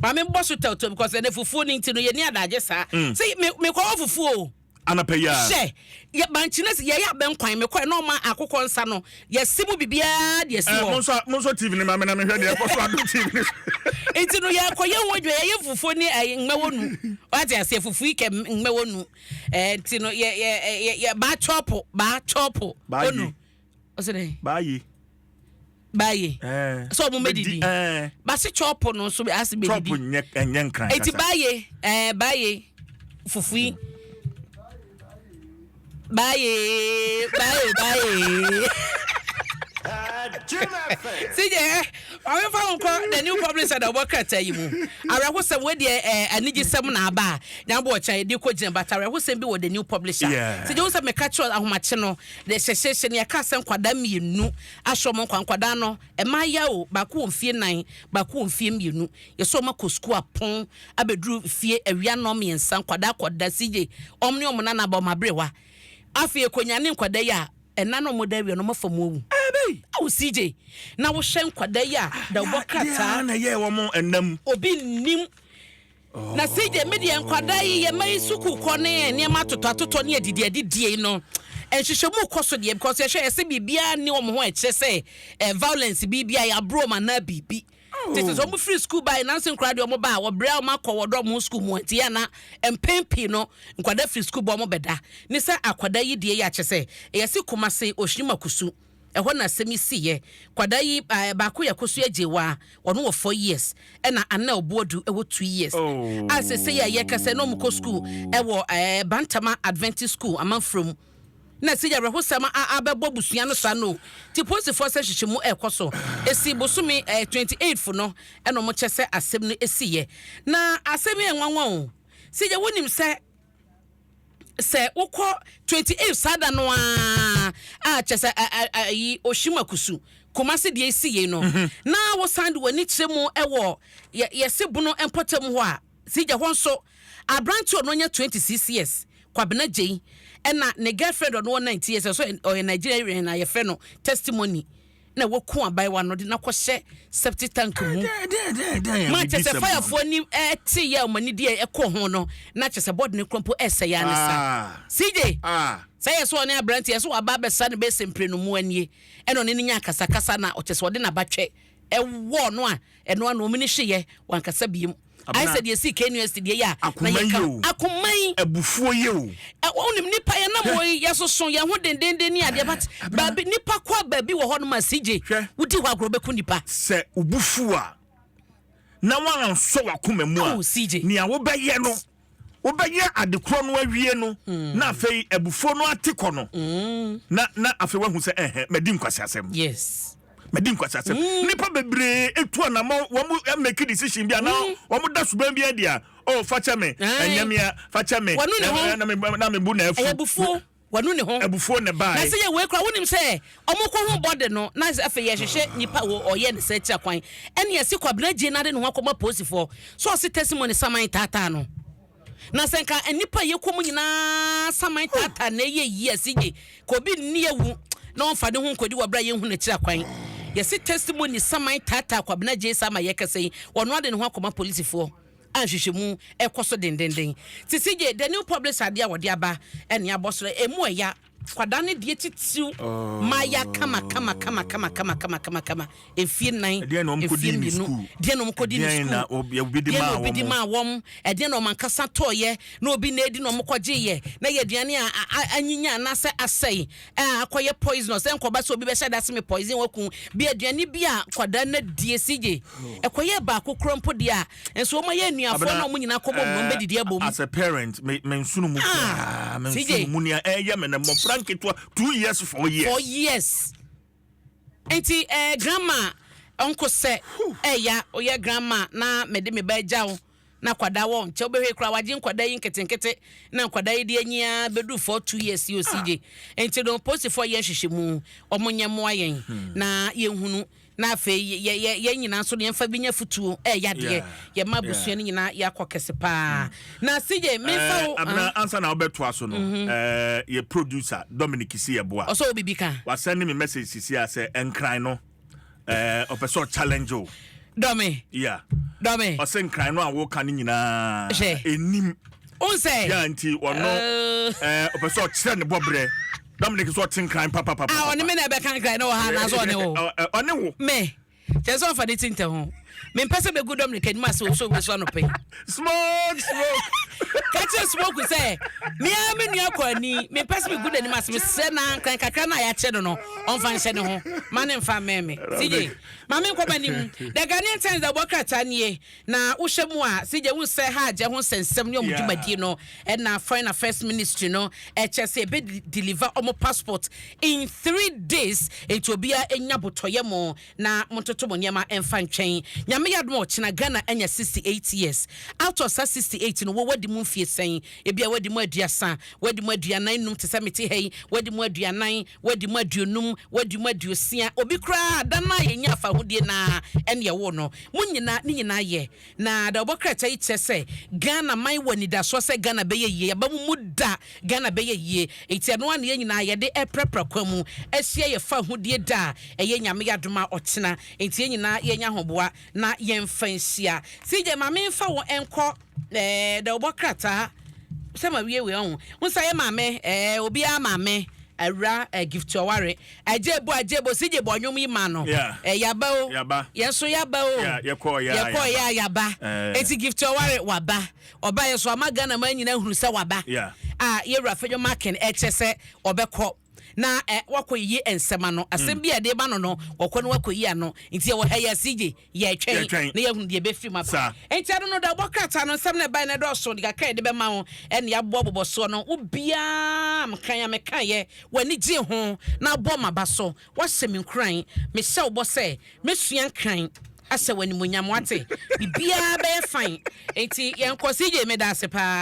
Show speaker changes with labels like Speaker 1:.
Speaker 1: Maame bɔ so tɛwtɛw because ɛnɛ fufuo no nti no yɛni adagye saa. Sɛ mekɔwɔ fufuo o.
Speaker 2: Anapa yi a.
Speaker 1: Hyɛ yɛ bankye no si yɛyɛ abɛnkwan mekɔɛ na ɔma akokɔ nsa no yɛsi mu biribiara de asi hɔ.
Speaker 2: Monsɔ monsɔ TV no ma me na mehwɛ deɛ ɛkɔ so Adom TV no so.
Speaker 1: Nti no yɛkɔyɛ ho adwuma, yɛyɛ fufuo ne ɛyi mmɛwɔ nu. Wate aseɛ, fufuo yi kɛ mmɛwɔ nu. Ɛɛ nti no yɛ yɛ yɛ yɛ baa chɔpo baa chɔpo.
Speaker 2: Baa yi.
Speaker 1: Onu. Ɔsɛ dɛ.
Speaker 2: Baa yi.
Speaker 1: Baaye.
Speaker 2: Ɛɛ.
Speaker 1: Sɛ ɔmo mɛdidi.
Speaker 2: Ɛɛ.
Speaker 1: Basi chɔpo no nso ase bɛdidi.
Speaker 2: Chɔpo nyɛ ɛnyɛ nkran kasa.
Speaker 1: Eti baaye ɛɛ baaye fufuo yi. Baaye baaye baaye. CJ maame fa ho nkɔ The New Publisher na ɔbɔ krataa yi mu. Awerɛhosɛm wei deɛ ɛɛ anigyesɛm na aba a nyabɔ ɔkyɛn yɛde kɔ gyina, but awerɛhosɛm bi wɔ The New Publisher. CJ wo sɛ meka kyerɛ ahomakye no de hyɛhyɛhyɛ ne yɛka sɛ nkwadaa mmienu ahyɛ ɔmo nkwa. Nkwadaa no mmaa ya o, baako wɔ mfie 4, baako wɔ mfie 2. Yɛsɛ ɔmo akɔ sukuu apɔn abɛduru fie awia 3:30, nkwadaa kɔda. CJ, ɔmo ne ɔmo nana ba ɔmo aberewa. Afei ekonya ne nkwadaa yi a ɛna na ɔmo da awia no ɔmo afa mu awu. Awo CJ, na wohyɛ nkwadaa yi a da ɔbɔ krataa.
Speaker 2: Na ɛyɛ wɔn ɛnam.
Speaker 1: Obi nnim na CJ, me deɛ nkwadaa yi yɛma yi sukuu kɔ ne nneɛma atotɔ atotɔ ne adidi adidie no, nhwehwɛmu kɔ so deɛ, because yɛhwɛ yɛsɛ biribiara ne wɔn ho a ɛkyerɛ sɛ violence biribiara yɛaboro wɔn anaa biribi te sɛ wɔn firi sukuu baa nansi nkwadaa deɛ wɔn ba a wɔbrɛ a wɔn akɔ wɔdɔ wɔn sukuu mu, nti yɛ ana mpɛn pii no nkwadaa firi sukuu bɔ wɔn bɛda ne sɛ akwadaa yi deɛ yɛ akyɛ sɛ ɛyɛ si Kumase Ohyinima Kusu ɛhɔ na asɛm yi si. Yɛ kwadaa yi baako yɛ Koso Agyewa, ɔno wɔ 4 years, ɛna Anel Boadu ɛwɔ 2 years. A sese yɛ yɛkasa na ɔmo kɔ sukuu ɛwɔ Bantama Adventist School amanfurom na sɛ yɛawerɛhosɛm abɛbɔ busua no saa no nti polisifoɔ sɛ hyehyɛ mu ɛrekɔ so. Ɛsi bosome 28 fo no ɛna ɔmo kyɛ sɛ asɛm no ɛsiiɛ. Na asɛm yɛ nwanwa o. Sɛ yɛ wonim sɛ wokɔ 28 saa da no a a kyɛ sɛ ayi Ohyima Kusu Kumase deɛ esi yei no na wosan de w'ani kyerɛ mu ɛwɔ yɛ yɛse Bono mpɔtam hɔ a, sigya hɔ nso aberante ɔno anya 26 years, Kwabena Gyei, ɛna ne girlfriend ɔno wɔ 19 years, ɛso ɔyɛ Nigeria na yɛfrɛ no Testimony, na wɔku abayewa no de na kɔhyɛ septic tank mu ma kyɛ sɛ firefoɔ ni ɛte yɛ ɔmo ani deɛ ɛkɔ ho no na kyɛ sɛ bɔɔdo ne kura mpo ɛsɛ yɛ ne sa. CJ, sɛ yɛ so ɔne aberante yɛ so waba abɛsa no bɛsɛ mprenu mu anie, ɛna ɔne ne nya akasakasa na ɔkyɛ sɛ ɔde n'abatwɛ ɛwɔ no a ɛno ano ɔmo ne hweyɛ wankasa biem ayɛ sɛ deɛ si KNUST deɛ yɛ a na yɛka akoma yi.
Speaker 2: Abufuo yi o.
Speaker 1: Wonim nipa yɛ nam wɔ yi yɛsoso yɛn ho dendenden ne adeɛ, but baabi nipa kɔ baabi wɔ hɔ nom a, CJ, wodi hɔ agorɔ bɛku nipa.
Speaker 2: Sɛ obufu a na wansɔ wakoma mu a,
Speaker 1: Oh, CJ.
Speaker 2: Nea wobɛyɛ no, wobɛyɛ adekorɔ no awie no na afei abufuo no ate kɔ no na afei wahu sɛ ɛhɛ madi nkwasi asɛm. Madi nkwasi asɛm. Nipa bebree etu anamɔ, wɔn make decision bi anaa wɔn da suban bi adi a, oh, fakyɛ me, ɛnyɛ mea, fakyɛ me.
Speaker 1: Wɔnu ne ho.
Speaker 2: Na me bu na afu.
Speaker 1: Ɛyɛ abufuo, wɔnu ne ho.
Speaker 2: Abufuo ne baa.
Speaker 1: Na sɛ yɛ wei kora, wonim sɛ ɔmo kɔ ho bɔde no na sɛ afei yɛhwehwɛ nipa wɔ ɔyɛ ne sɛ akyira kwan, ɛne yɛsi Kwabena Gye na de ne ho akɔma polisifoɔ so ɔse Testimony saman taataa no, na sɛ nka nipa yɛ kɔ mu nyinaa saman taataa na ɛyɛ yie ase gye ka obi nni awu na ɔmfa ne ho nkɔdi wɔ berɛ a yɛnhu n'akyira kwan. Yɛsi Testimony saman taataa Kwabena Gye saa ma yɛkɛsɛ yi, ɔno ade ne ho akɔma polisifoɔ a nhwehwɛmu ɛkɔ so dendenden. Te sɛ gye The New Publisher adeɛ a wɔde aba ɛne abɔ soro emu ɛya kwadaa ne deɛ titiriw maaya kama kama kama kama kama kama kama kama mfie 4,
Speaker 2: Ɛdeɛn na wɔn
Speaker 1: mfie
Speaker 2: kɔdii ne
Speaker 1: 2.
Speaker 2: school?
Speaker 1: Deɛ na wɔn kɔdi ne
Speaker 2: Ɛdeɛn na
Speaker 1: school?
Speaker 2: obi de
Speaker 1: Deɛ na
Speaker 2: maa
Speaker 1: obi de
Speaker 2: wɔn?
Speaker 1: maa wɔn? Ɛdeɛn na wɔn ankasa tɔɔyɛ na obi na edi na wɔn kɔgye yɛ na yɛ aduane a anyinya anaasɛ asɛe a akɔyɛ poisonous, sɛ nkɔba sɛ obi bɛhyɛ da se me poison waku bi aduane bi a kwadaa na die si gye ɛkɔyɛ baako koro mpo deɛ a nso wɔn ayɛ anuafoɔ na wɔn nyinaa kɔbɔ mu na wɔn bɛdidi abom.
Speaker 2: As a parent, me nsono mu
Speaker 1: Ah,
Speaker 2: koraa me
Speaker 1: CJ.
Speaker 2: nsono mu nea ɛyɛ me no, mmɔfra nketewa 2 years, 4 years.
Speaker 1: 4 years. Nti grandma ɔnko sɛ ɛya ɔyɛ grandma na mede me ba agya wo na kwadaa wɔ nkyɛn wobɛhwɛ kora wagye nkwadaa yi nketenkete na nkwadaa yi de anyia bɛdu 4 2 years yi osigye. Nti no polisifoɔ yɛ nhwehwɛmu, ɔmo nyɛ mmoa yɛn na yɛnhunu na afei yɛ yɛ yɛn nyinaa nso no yɛmfa bi nya futuo ɛyɛ adeɛ yɛma abusua no nyinaa yɛakɔ kɛse paa. Na CJ, memfa wo
Speaker 2: Abena, ansa na wobɛtoa so no, yɛ producer Dominic si yɛboa.
Speaker 1: Ɔsɛ wo bibi ka.
Speaker 2: Wasend me message sisi a sɛ Nkran no ɔpɛ sɛ ɔchallenge o.
Speaker 1: Dɔme.
Speaker 2: Yeah.
Speaker 1: Dɔme.
Speaker 2: Ɔsɛ nkran no a woka no nyinaa.
Speaker 1: Hwɛ.
Speaker 2: Enim.
Speaker 1: N sɛ.
Speaker 2: Yeah, nti ɔno ɔpɛ sɛ ɔkyerɛ ne bɔbrɛ. Dominic nso ɔte nkran papapapa.
Speaker 1: Ah, ɔne me na ɛbɛka nkran no wɔ ha anaasɛ ɔne wo?
Speaker 2: Ɔne wo.
Speaker 1: Me. Kyerɛ sɛ ɔmfa ne ti ntɛ ho. Mempɛ sɛ mɛgu Dominic anim ase wɔ so so anɔpɛ yi.
Speaker 2: Smoke, smoke.
Speaker 1: Ka kyerɛ Smoke sɛ mea me nua kɔ ani, mempɛ sɛ megu n'anim ase, mesrɛ na nkran kakra no a yɛakyɛ no no ɔmfa nhyɛ ne ho ma ne mfa mmɛn me. CJ, ma menkɔ m'anim. The Ghanaian Times da bɔ krataa nie, na wohwɛ mu a, CJ, wohu sɛ Hajj ho nsɛnsɛm ne ɔmo dwumadie no ɛna Foreign Affairs Ministry no ɛkyɛ sɛ ɛbɛ deliver ɔmo passport in 3 days, nti obiara nya botɔyɛ mo na montoto mo nneɛma ɛmfa ntwɛn. Nyame yɛ adom a, ɔkyena Ghana anya 68 years. Out of saa 68 no, wo wadi mu mfie sɛn? Ebia wadi mu 30, wadi mu 45 te sɛ mete ha yi, wadi mu 40, wadi mu 50, wadi mu 60, obi koraa da no a yɛnya afahodie naa ɛne ɛwo no mo nyinaa ne nyinaa yɛ. Na da ɔbɔ krataa yi kyerɛ sɛ Ghana man wɔ anidasoɔ sɛ Ghana bɛyɛ yie, yɛba mu mu da Ghana bɛyɛ yie. Eti ɛno a na yɛn nyinaa yɛde ɛprɛprɛ kwan mu ahyia yɛfa ahodie da a ɛyɛ Nyame yɛ adom a ɔkyena. Nti yɛn nyinaa yɛnya ahoboa na yɛmfa nhyia. CJ, maame, mfa wo nkɔ da ɔbɔ krataa sɛ ma wie wei ɔho nsa yɛ maame obiara maame awura Gift Ɔware agye bo, agye bo. CJ, bɔ ɔnwom yi ma no. Yaba o.
Speaker 2: Yaba.
Speaker 1: Yɛn nso yaba o.
Speaker 2: Yeah, yɛkɔɔ yɛ a
Speaker 1: yɛkɔɔ yɛ a yaba. Eti Gift Ɔware waba, ɔba yɛ so ama Ghana ma nyinaa hunu sɛ waba. A yɛwura Afenyo Markin ɛkyɛ sɛ ɔbɛkɔ na wakɔ yiyi nsɛm ano, asɛm bi a yɛde ba no, wɔkɔ no wakɔ yi ano. Nti yɛwɔ ha yɛ CJ, yɛtwɛn
Speaker 2: Yɛtwɛn.
Speaker 1: na yɛhunu deɛ ɛbɛfiri mu aba. Nti ɛno no da ɔbɔ krataa no nsɛm no ɛbae no ɛdɔɔso de kakra a yɛde bɛma wo ɛne yɛaboa bobɔ soɔ no. Wo biaa mkan a mekaeɛ w'ani gye ho na abɔ maba so, woahyɛ me nkuran. Mehyɛ wo bɔ sɛ mɛsua nkran ahyɛ w'animonyam. Wate, biribiaa bɛyɛ fine. Nti yɛnkɔ. CJ, meda ase paa.